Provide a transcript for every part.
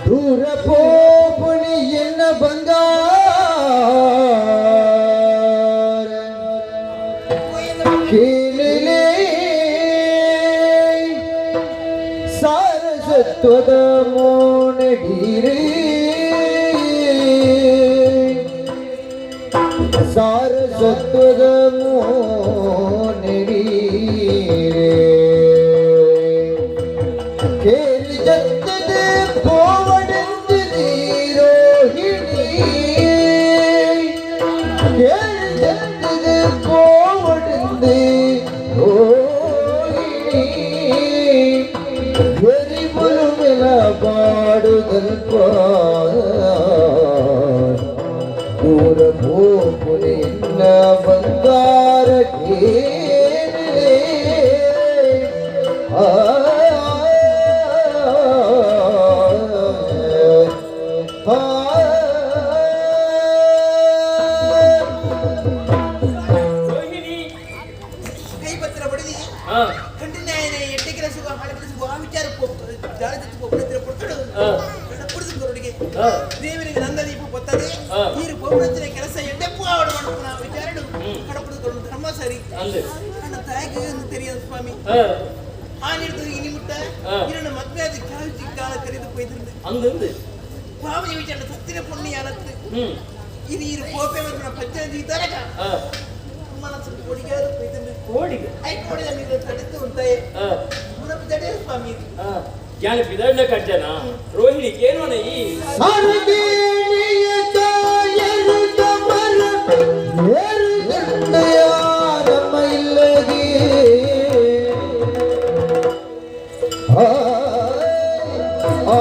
ದೂರ ಪೋಪುಣಿ ಎನ್ನ ಬಂಗಾರ ಕೇಳಲೇ ಸಾರಸತ್ವದ ಮೋನಡಿರೇ ಸಾರಸತ್ವದ ಮೋನಡಿರೇ ಕೇಳಿ ಜತ್ತದ ಪೋವಡೆಂದು ರೋಹಿಣಿ ಕೇಳಿ ಜತ್ತದ ಪೋವಡೆಂದು ರೋಹಿಣಿ ಎರಿಬುಲು ಮೆಲ ಬಾಡುದಲ್ಪ ದೂರ ಪೋಪುನಿನ್ನ ಬಂಗಾರ ಕೇಳಲೇ ಆ ರೋಹಿಣಿ ಕೈ ಪತ್ರ ಬಡಿದಿ ಕಂಡಿನಾಯನೆ ಎಟ್ಟೆ ಕೆಲಸ ಹಾಳೆ ಕೆಲಸ ಆ ವಿಚಾರ ಜಾಲದತ್ತು ಪೊಪ್ಪಳ ಕೊಡ್ತಾడు ಕಡಪುಡಿದ ಕೊರಡಿಗೆ ದೇವರಿಗೆ ನಂದ ದೀಪ ಗೊತ್ತದೆ ನೀರು ಪೊಪ್ಪಳತ್ತಿನ ಕೆಲಸ ಎಡ್ಡೆಪ್ಪು ಆವಡ ಮಾಡ್ಪುನ ವಿಚಾರಡು ಕಡಪುಡಿದ ಕೊರಡು ಧರ್ಮ ಸರಿ ನನ್ನ ತಾಯಿಗೆ ಒಂದು తెలియదు ಸ್ವಾಮಿ ಆ ನೀಡ್ದು ಇನಿ ಮುಟ್ಟ ಇರಣ ಮದ್ವೆ ಅದು ಕಾವು ಕಾಲ ಕರೆದು ಪೊಯ್ತಿருந்து ಅಂದಂದು ಪಾವನಿ ವಿಚಾರ ಸತ್ತಿನ ಪುಣ್ಯ ಯಾನತ್ತು ಇದು ಇರು ಕೋಪೆ ಬಂದ ಪಂಚ ದೀತಾರಕ ಮನಸ್ಸು ಕೊಡಿಗಾದು ಪೊಯ್ತಿருந்து ಕೋಡಿಗೆ I ಕೋಡಿದ ನೀರು ತಡೆದು ఉంటాయి ಮುನಪು ತಡೆ ಸ್ವಾಮಿ ಯಾನ ಬಿದಣ್ಣ ಕಜ್ಜನ ರೋಹಿಣಿ ಕೇನೋನ ಈ ಸಾರಗೇಣಿಯ ತಾಯರು ತಮರ ಏರು ನಮ್ಮ ಇಲ್ಲಗೆ ಆ ಆ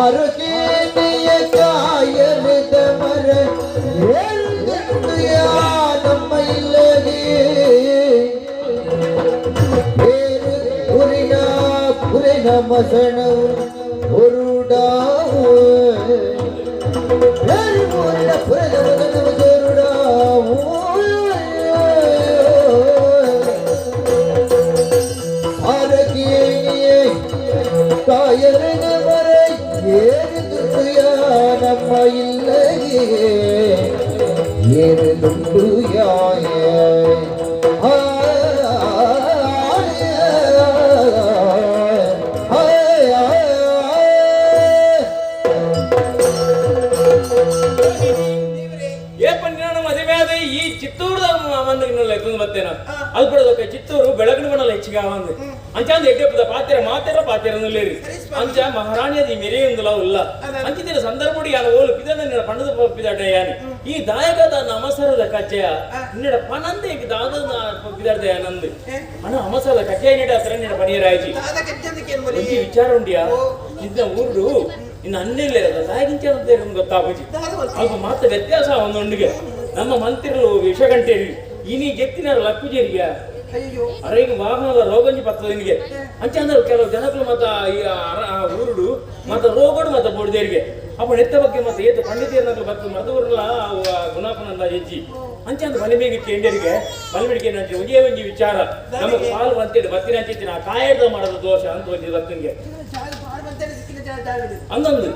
ಸಾರಗೇಣಿಯ ತಾಯರು ತಮರ ಏರು ನಮ್ಮ ಇಲ್ಲಗೆ ಬೇರು ಕುರಿನ ಕುರಿನ ಮಸಣವು ಹೊರುಡಾವು ಬೇರು ಊರಿನ ಪುರದ ಮಸಣವು ಜೋರುಡಾವು ಸಾರಗೇಣಿಯ ತಾಯರನ ಮರ ಏರು ದುಂಡುಯ ನಮ್ಮ ಇಲ್ಲಗೆ ಏರು ದುಂಡುಯಾಯ ಆ ದೇವರೇ ಏ ಪಂಡಿನ ಮದುವೆ ಆದ ಈ ಚಿತ್ತೂರದ ಮಂದಿಗೆ ಎತ್ತುಂದು ಬತ್ತೇನ ಅದು ಬಿಡೋದಕ್ಕೆ ಚಿತ್ತೂರು ಬೆಳಗಿನ ಮಣ್ಣಲ್ಲಿ ಹೆಚ್ಚಿಗೆ ಆವಂದು ಅಂಚ ಎಡ್ಡೆಪ್ಪದ ಪಾತ್ರೆ ಮಾತೆರ ಪಾತ್ರೆ ನುಲ್ಲೇರಿ ಅಂಚ ಮಹಾರಾಣಿ ಅದು ಮೆರೆಯುಂದುಲ ಉಲ್ಲ ಅಂಚಿನ ಸಂದರ್ಭ ಯಾನ ಓಲು ಪಿದಣ್ಣ ನಿನ್ನ ಪಂಡದ ಪಿದಾಟ ಯಾನಿ ಈ ದಾಯಕದ ನಮಸರದ ಕಚ್ಚೆಯ ನಿನ್ನಡ ಪನಂದೆ ದಾದ ಪಿದಾರ್ದ ಯಾನಂದು ಅಣ್ಣ ಅಮಸರದ ಕಚ್ಚೆಯ ನೀಡ ಹತ್ರ ನಿನ್ನ ಪನಿಯರಾಯ್ಜಿ ದಾದ ಕಜ್ಜಂದಕ್ಕೆ ಏನ್ ಬಲಿ ಒಂಜಿ ವಿಚಾರ ಉಂಡಿಯಾ ನಿನ್ನ ಊರುಡು ನಿನ್ನ ಅನ್ನಿಲ್ಲ ದಾಯಕಿಂಚ ಅಂತ ಗೊತ್ತಾಪುಜಿ ಅಲ್ಪ ಮಾತ್ರ ವ್ಯತ್ಯಾಸ ಒಂದೊಂಡಿಗೆ ನಮ್ಮ ಮಂತ್ರಿಗಳು ವಿಷಗಂಟೇರಿ ಇನಿ ಗೆತ್ತಿನಾರ ಲಕ್ಕುಜೇರಿಯ ಅಯ್ಯೋ ಅರೆಗೆ ವಾಹನದ ರೋಗಂಜಿ ಬರ್ತದೆ ನಿನಗೆ ಅಂಚ ಅಂದ್ರೆ ಕೆಲವು ಜನಗಳು ಮತ್ತ ಈ ಊರುಡು ಮತ್ತ ರೋಗಡು ಮತ್ತ ಬೋಡ್ದೇರಿಗೆ ಅಪ್ಪ ನೆತ್ತ ಬಗ್ಗೆ ಮತ್ತೆ ಏತು ಪಂಡಿತೇರ್ನಗಳು ಬರ್ತದೆ ಮದೂರ್ಲ ಗುಣಾಪನಂದ ಹೆಜ್ಜಿ ಅಂಚ ಅಂದ್ರೆ ಬಲಿಮೇಗೆ ಕೇಂದ್ರಿಗೆ ಬಲಿಮಿಡಿಗೆ ಏನಂತ ಒಂದೇ ಒಂಜಿ ವಿಚಾರ ನಮಗೆ ಪಾಲು ಅಂತೇಳಿ ಬತ್ತಿನ ಅಂಚಿತ್ತಿನ ಕಾಯದ ಮಾಡದ ದೋಷ ಅಂತ ಒಂಜಿ ಬತ್ತನ್ಗೆ ಅಂದಂದು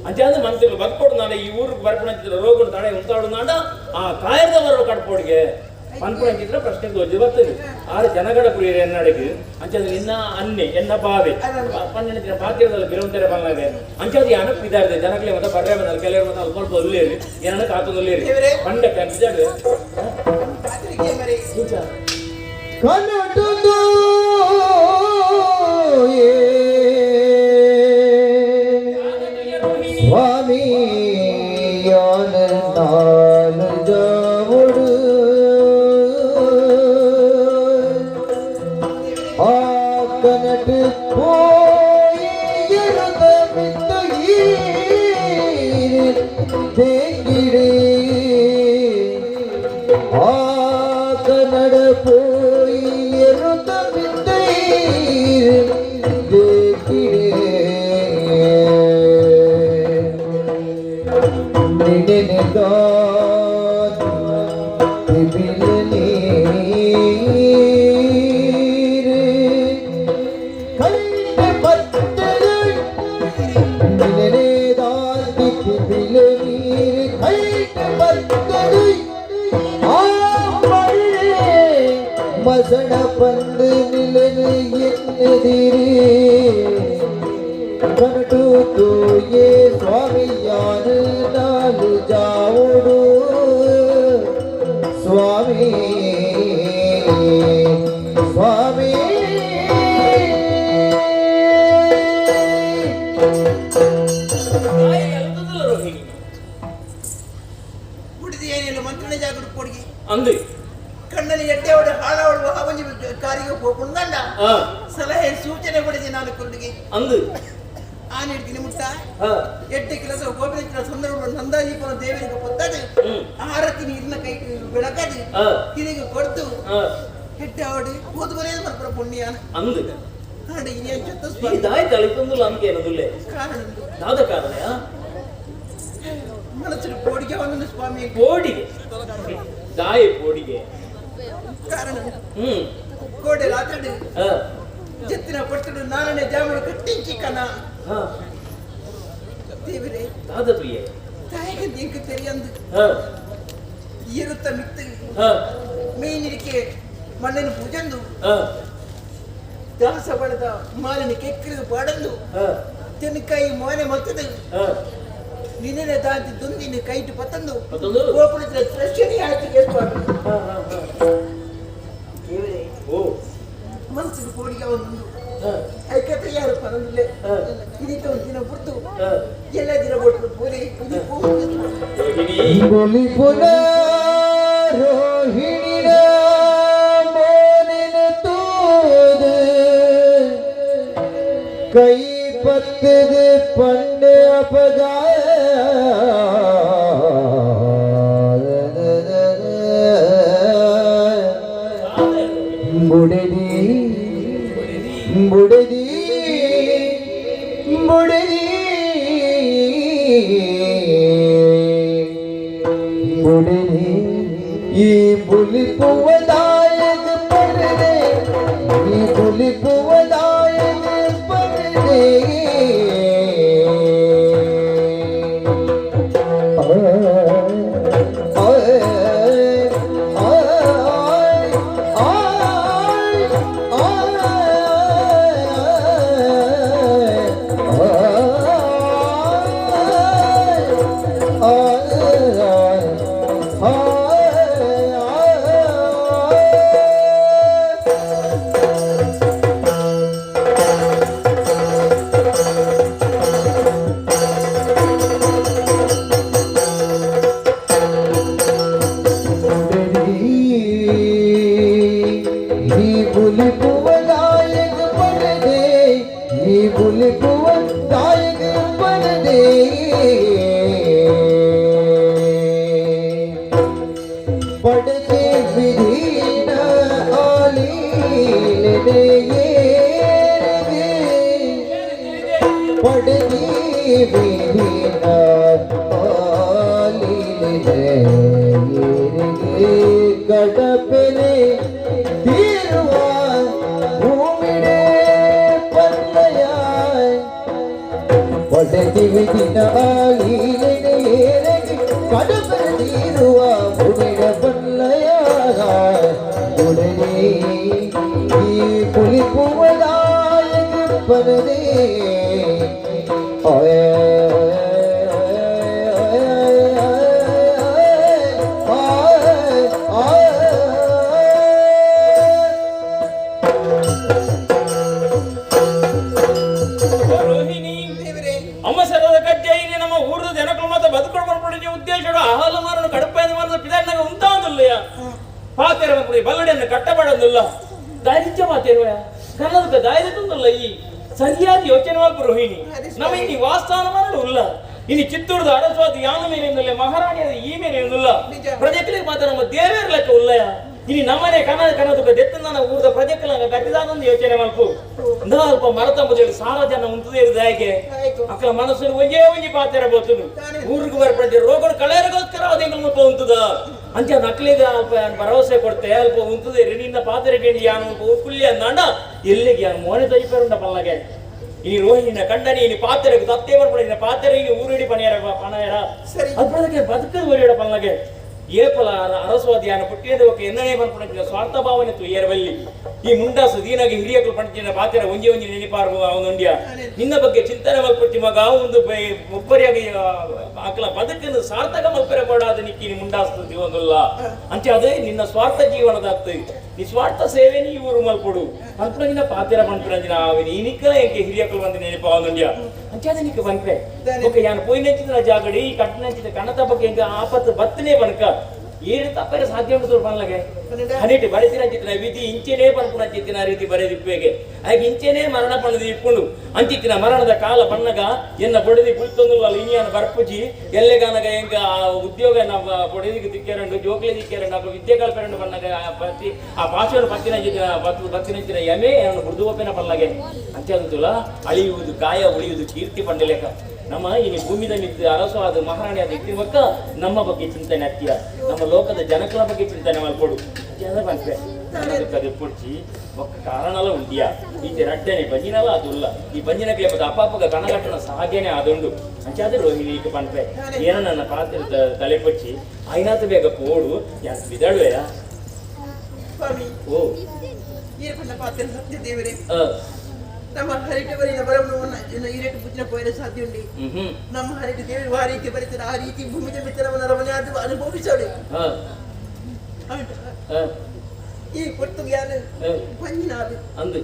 ಅಂಚ ಅಂದ್ರೆ ಮಂತ್ರಿಗಳು ಬದ್ಕೊಡು ನಾಳೆ ಈ ಊರಿಗೆ ಬರ್ಪಣ ರೋಗಡು ತಾಳೆ ಉಂತಾಡು ನಾಡ ಆ ಕಾಯದವರು ಕಡ್ಪೋಡಿಗೆ ಪನ್ಪುಣಂಚಿದ್ರೆ ಪ್ರಶ್ನೆ ಒಂಜಿ ಬರ್ತದೆ ಆರು ಜನಗಡ ಪ್ರಿಯರು ಎನ್ನಡೆಗೆ ಅಂಚಂದ್ರೆ ನಿನ್ನ ಅನ್ನೆ ಎನ್ನ ಬಾವೆ ಪನ್ನೆಂಟು ದಿನ ಪಾತಿರದಲ್ಲಿ ಬಿರುವಂತಾರೆ ಬಂಗಾದೆ ಅಂಚಾದ ಯಾನ ಪಿದಾರ್ದೆ ಜನಗಳೇ ಮತ್ತೆ ಬರ್ರೆ ಬಂದ ಕೆಲವರು ಮತ್ತೆ ಅಲ್ಪ ಸ್ವಲ್ಪ ಒಲ್ಲೇರಿ ಏನನ್ನ ಕಾತೊಂದು ಪಂಡ ಪಿದಾರ್ದೆ ಪಾತ್ರೆಗೆ ಮರಿ ಕನ್ನಡದು ಸ್ವಾಮಿ ಯಾನ ನಾಲು ಜಾವುಡು ಆ ಕನಟು போய் இருந்த மித்து தேங்கிடு ಆ ಕನ್ನಡ போய் இருந்த ಮರಣ ಪಂದು ನಿಲನು ಎನ್ನದಿರಿ ಕನಟು ತೋಯೇ ಸ್ವಾಮಿಯಾನು ನಾಲು ಜಾವುಡು ಸ್ವಾಮಿ ಸ್ವಾಮಿ ಅಂದು ಕಣ್ಣಲ್ಲಿ ಎಡ್ಡೆ ಹಾಳಾವಳು ಹಾವಂಜಿ ಕಾರಿಗೆ ಹೋಗುಂದಲ್ಲ ಸಲಹೆ ಸೂಚನೆ ಕೊಡಿದೆ ನಾನು ಕುರುಡಿಗೆ ಅಂದು ಆನೆ ಹಿಡ್ತೀನಿ ಮುಟ್ಟ ಎಡ್ಡೆ ಕೆಲಸ ಗೋಪಿನ ಸುಂದರ ನಂದಾದೀಪನ ದೇವರಿಗೆ ಪೊತ್ತದು ಆರತಿ ನೀರಿನ ಕೈ ಬೆಳಕದು ಇದಕ್ಕೆ ಕೊಡ್ತು ಎಡ್ಡೆ ಅವಡು ಕೂತು ಬರೆಯೋದು ಮರ್ಪುರ ಪುಣ್ಯಾನ ಅಂದು ಆಂಡ ಇನಿ ಜೊತೆ ಈ ದಾಯಿ ತಳಿತಂದುಲ್ಲ ಅಂಕೆ ಏನದುಲ್ಲೆ ಕಾರಣ ದಾದ ಕಾರಣ ಮನಸ್ಸು ಕೋಡಿಗೆ ಒಂದೊಂದು ಸ್ವಾಮಿ ಕೋಡಿಗೆ ದಾಯಿ ಕೋಡಿಗೆ ಕಾರಣ ಕೋಡೆ ರಾತ್ರಿ ಜತ್ತಿನ ಪಟ್ಟಡು ನಾರನೇ ಜಾಮರು ಕಟ್ಟಿಂಚಿ ಕನ ದೇವರೇ ದಾದ ಪ್ರಿಯೆ ತಾಯಿಗೆ ಎಂಕ್ ತೆರಿಯಂದು ಇರುತ್ತ ಮಿತ್ತು ಮೇನಿರಿಕೆ ಮಣ್ಣನ್ನು ಪೂಜಂದು ದಾಸ ಬಡದ ಮಾಲಿನ ಕೆಕ್ಕಿರಿದು ಪಾಡಂದು ತೆನಕಾಯಿ ಮೋನೆ ಮತ್ತದು ನಿನ್ನೆ ದಾಂತಿ ದುಂದಿನ ಕೈಟು ಪತ್ತಂದು ಗೋಪುರತ್ರ ತ್ರಶ್ಯನಿ ಆಯ್ತು ಏರ್ಪಾಡು ದೇವರೇ ಓ ಮನಸ್ಸಿಗೆ ಕೋಡಿಗೆ ಒಂದು ಐಕತೆ ಯಾರು ಪರಂದಿಲ್ಲ ಇದಕ್ಕೆ ಒಂದು ದಿನ ಬಿಡ್ತು ಎಲ್ಲ ದಿನ ಬಿಟ್ಟು ಪೂರಿ ಇದು ರೋಹಿಣಿ ಪುನಃ ರೋಹಿಣಿ ಮೋನಿನ ತೂದು ಕೈ ಪತ್ತದ ಪಂಡೆ ಅಪಗಾಯ ಬುಡದಿ ಬುಡದಿ ಬುಡದಿ ಬುಡದಿ ಈ ಬುಲಿಪುವದಾಯಕ ಪರದೆ ಈ ಬುಲಿಪುವದಾಯಕ ಪರದೆ ಕಡಪೆನೆ ತೀರುವ ಭೂಮಿಡೆ ಪಲ್ಲಯ ಪಡೆದಿ ವಿಧಿನ ಆಲೀಲೆನೆ ಕಡಪೆನೆ ತೀರುವ ಭೂಮಿಡ ಪಲ್ಲಯ ಉಡನೆ ಈ ಪುಲಿಪುವದಾಯಕ ಪನದೆ ಓಯ್ ಪಾತೆರ ಬಲ್ಲಡೆಯನ್ನು ಕಟ್ಟಬಾಡೊಂದಿಲ್ಲ ದಾರಿದ್ಯ ಮಾತೇರುವ ಕನ್ನಡದ ದಾರಿದ್ಯಲ್ಲ ಈ ಸರಿಯಾದ ಯೋಚನೆ ಮಾಡ್ಬು ರೋಹಿಣಿ ನಮ್ಮ ಇನಿ ವಾಸ್ಥಾನ ಮಾಡಲು ಉಲ್ಲ ಇನಿ ಚಿತ್ತೂರದ ಅರಸ್ವಾದ ಯಾನ ಮೇಲೆ ಎಂದಿಲ್ಲ ಮಹಾರಾಣಿಯದ ಈ ಮೇಲೆ ಎಂದಿಲ್ಲ ಪ್ರಜೆಗಳಿಗೆ ಮಾತ್ರ ನಮ್ಮ ದೇವೇರ ಲೆಕ್ಕ ಉಲ್ಲಯ ಇನಿ ನಮ್ಮನೆ ಕನ್ನಡ ಕನ್ನಡದ ದೆತ್ತನ ಊರದ ಪ್ರಜೆಗಳ ಗಟ್ಟಿದಾನೊಂದು ಯೋಚನೆ ಮಾಡ್ಪು ಅಲ್ಪ ಮರತ ಮೊದಲು ಸಾರ ಜನ ಉಂಟದೇ ಇರುದ ಹೇಗೆ ಅಕ್ಕಲ ಮನಸ್ಸು ಒಂಜೇ ಒಂಜಿ ಪಾತೆರ ಬೋತುನು ಊರಿಗೆ ಬರ್ಪಂಚೆ ರೋಗಗಳು ಕಳೆಯರಿಗೋಸ್ಕರ ಅದೇ ಮುಲ್ಪ ಉಂಟುದ ಅಂಚ ನಕ್ಲಿಗ ಅಲ್ಪ ಭರವಸೆ ಕೊಡ್ತೆ ಅಲ್ಪ ಉಂಟುದೆ ನಿನ್ನ ಪಾತೆರೆ ಕೇಳಿ ಯಾನು ಕುಲ್ಲಿ ಅಂದಾಂಡ ಎಲ್ಲಿಗೆ ಯಾನು ಮೋನೆ ತೈಪರುಂಡ ಪಲ್ಲಗೆ ಈ ರೋಹಿಣಿನ ಕಂಡನಿ ಇನಿ ಪಾತೆರೆಗೆ ತತ್ತೇ ಬರ್ಪಡ ನಿನ್ನ ಪಾತೆರೆ ಇನಿ ಊರಿಡಿ ಪಣಿಯರ ಪಣಯರ ಅಲ್ಪದಕ್ಕೆ ಬದುಕದು ಒರಿಯಡ ಪಲ್ಲಗೆ ಏಪಲ ಅರಸ್ವಾದಿಯಾನ ಪುಟ್ಟಿನ ఒక ಎನ್ನನೇ ಪನ್ಪುನ ಸ್ವಾರ್ಥ ಭಾವನೆ ತುಯ್ಯರಬಲ್ಲಿ ಈ ಮುಂಡಾಸು ದೀನಾಗಿ ಹಿರಿಯಕಲು ಪಂಚಿನ ಪಾತ್ರ ಒಂಜಿ ಒಂಜಿ ನೆನಪಾರು ಅವನುಂಡ್ಯ ನಿನ್ನ ಬಗ್ಗೆ ಚಿಂತನೆ ಮಲ್ಪಟ್ಟಿ ಮಗ ಒಂದು ಮುಪ್ಪರಿಯಾಗಿ ಆಕಲ ಬದುಕನ್ನು ಸಾರ್ಥಕ ಮಲ್ಪರೆ ಬೇಡಾದ ನಿಕ್ಕಿ ನೀ ಮುಂಡಾಸ್ತು ದಿವೊಂದುಲ್ಲ ಅಂಚೆ ಅದೇ ನಿನ್ನ ಸ್ವಾರ್ಥ ಜೀವನದ ನಿಸ್ವಾರ್ಥ ಸೇವೆ ನೀ ಊರು ಮಲ್ಪೊಡು ಪನ್ಪುನಂಜಿನ ಪಾತ್ರ ಪನ್ಪುನಂಜಿನ ಆವಿನ ಈ ನಿಕ್ಕಲ ಎಂಕೆ ಹಿರಿಯಕಲು ಬಂದು ನೆನಪಾವನುಂಡ್ಯ ಅಂಚೆ ಅದೇ ನಿಕ್ಕ ಪನ್ಪೆ ಓಕೆ ಯಾನ್ ಪೋಯಿನಂಚಿನ ಜಾಗಡಿ ಈ ಕಟ್ಟಿನಂಚಿನ ಕಣತ ಬಗ್ಗೆ ಎಂಕ ಆಪತ್ತು ಬತ್ತನೇ ಬನಕ ಏಳು ತಪ್ಪರೆ ಸಾಧ್ಯ ಉಂಟು ಪನ್ಲಗೆ ಹನಿಟಿ ಬರೆತಿನ ಚಿತ್ತಿನ ವಿಧಿ ಇಂಚೆನೇ ಪನ್ಪುನ ಚಿತ್ತಿನ ರೀತಿ ಬರೆದಿಪ್ಪೇಗೆ ಹಾಗೆ ಇಂಚೆನೇ ಮರಣ ಪಣ್ಣದು ಇಪ್ಪುಂಡು ಅಂಚಿತ್ತಿನ ಮರಣದ ಕಾಲ ಬಣ್ಣಗ ಎನ್ನ ಬೊಡದಿ ಪುಳ್ತೊಂದು ಇನಿಯನ ಬರ್ಪುಜಿ ಎಲ್ಲೆಗಾನಗ ಎಂಕ ಆ ಉದ್ಯೋಗ ನಮ್ಮ ಬೊಡದಿಗೆ ದಿಕ್ಕೆರಂಡು ಜೋಕ್ಲೆ ದಿಕ್ಕೆರಂಡು ಅಪ್ಪ ವಿದ್ಯೆ ಕಲ್ಪೆರಂಡು ಬಣ್ಣಗ ಆ ಬತ್ತಿ ಆ ಭಾಷೆಯನ್ನು ಪತ್ತಿನ ಚಿತ್ತಿನ ಬತ್ತು ಬತ್ತಿನ ಚಿತ್ತಿನ ಯಮೆ ಎನ್ನು ಬುಡ್ದು ಒಪ್ಪೆನ ಪನ್ಲಗೆ ಅಂಚೆ ಅಳಿಯುವುದು ಗಾಯ ಉಳಿಯುವುದು ಕೀರ್ತಿ ಪಂಡಲೇಖ. ನಮ್ಮ ಈ ಭೂಮಿದ ಮಿತ್ತು ಅರಸು ಆದ ಮಹಾರಾಣಿ ಆದ ಇತ್ತಿರುವಕ್ಕ ನಮ್ಮ ಬಗ್ಗೆ ಚಿಂತನೆ ಅತ್ಯ ನಮ್ಮ ಲೋಕದ ಜನಕಲ ಬಗ್ಗೆ ಚಿಂತನೆ ಮಲ್ಪೊಡು ಜನ ಪನ್ಪೆ ಅದಕ್ಕೆ ಪೊಡ್ಚಿ ಒಕ್ಕ ಕಾರಣಲ ಉಂಡಿಯಾ ಈಚೆ ರಡ್ಡನೆ ಬಂಜಿನಲ ಅದುಲ್ಲ ಈ ಬಂಜಿನಕ್ಲೆ ಮತ್ತೆ ಅಪಾಪಗ ಕಣಗಟ್ಟನ ಸಾಗೇನೆ ಆದುಂಡು ಅಂಚಾದ ರೋಹಿಣಿ ಈಗ ಪನ್ಪೆ ಏನ ನನ್ನ ಪಾತ್ರ ತಲೆ ಪೊಚ್ಚಿ ಐನಾತ ಬೇಗ ಪೋಡು ಯಾನ್ ಬಿದಳುವೆಯ. ಸ್ವಾಮಿ. ಓ. ಈರಪಣ್ಣ ಪಾತ್ರ ಸತ್ಯ ದೇವರೇ. ಆ, ನಮ್ಮ ಹರಿಟವರಿನ ಬರವನ್ನು ಈರೇಟು ಪೂಜನೆ ಪೋಯಲು ಸಾಧ್ಯ ಉಂಡಿ. ಹ್ಮ್ ಹ್ಮ್ ನಮ್ಮ ಹರಿಟು ದೇವರು ಆ ರೀತಿ ಬರೀತಾರೆ, ಆ ರೀತಿ ಭೂಮಿದ ಮಿತ್ರವನ್ನು ರಮಣೆ ಅದು ಅನುಭವಿಸೋಡು. ಆ, ಆ, ಈ ಪೊಟ್ಟು ಯಾನು ಆ, ಪಂಜಿನಾದು ಅಂದು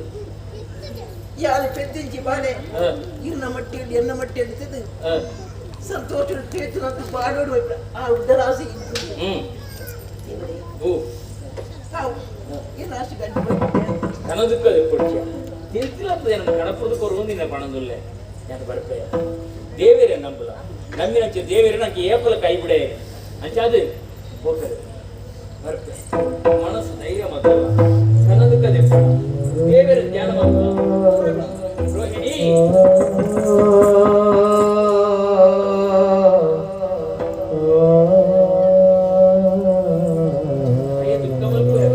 ಯಾರು ಪೆದ್ದಿಂಚಿ ಬಾಳೆ ಆ, ಇರ್ನ ಮಟ್ಟಿಯಲ್ಲಿ ಎನ್ನ ಮಟ್ಟಿಯಲ್ಲಿ ತಿದ್ದು ಆ, ಸಂತೋಷ ತೇಜನಂತ ಬಾಡೋಡು ಆ ಉದ್ದರಾಸಿ ಇದ್ದು. ಹ್ಮ್ ಓ. ತಾವು ಏನು ಆಸೆ ಗಂಟು ಬಂದಿದೆ. ಕನದುಕ್ಕದು ಪೊಡ್ಚಿಯ ತಿಳ್ತಿಲ್ಲ ನನ್ನ ಕಣಪುರದ ಕೊರು ನಿನ್ನ ಪಣದುಲ್ಲೆ ಯಾನ್ ಬರ್ಪೆ ದೇವೇರೆ ನಂಬುಲ ನಂಬಿನಂಚೆ ದೇವೇರೆ ನಂಗೆ ಏಪಲ ಕೈ ಬಿಡೆ ಅಂಚಾದು ಹೋಗ್ತದೆ ಬರ್ಪೆ ಮನಸ್ಸು ಧೈರ್ಯ ಮಾತಲ್ಲ ಕನದುಕ್ಕದೆ ದೇವೇರ ಧ್ಯಾನ ಮಾತಲ್ಲ ರೋಹಿಣಿ. ಅಯ್ಯ ದುಃಖ ಮಲ್ಪುವೆ.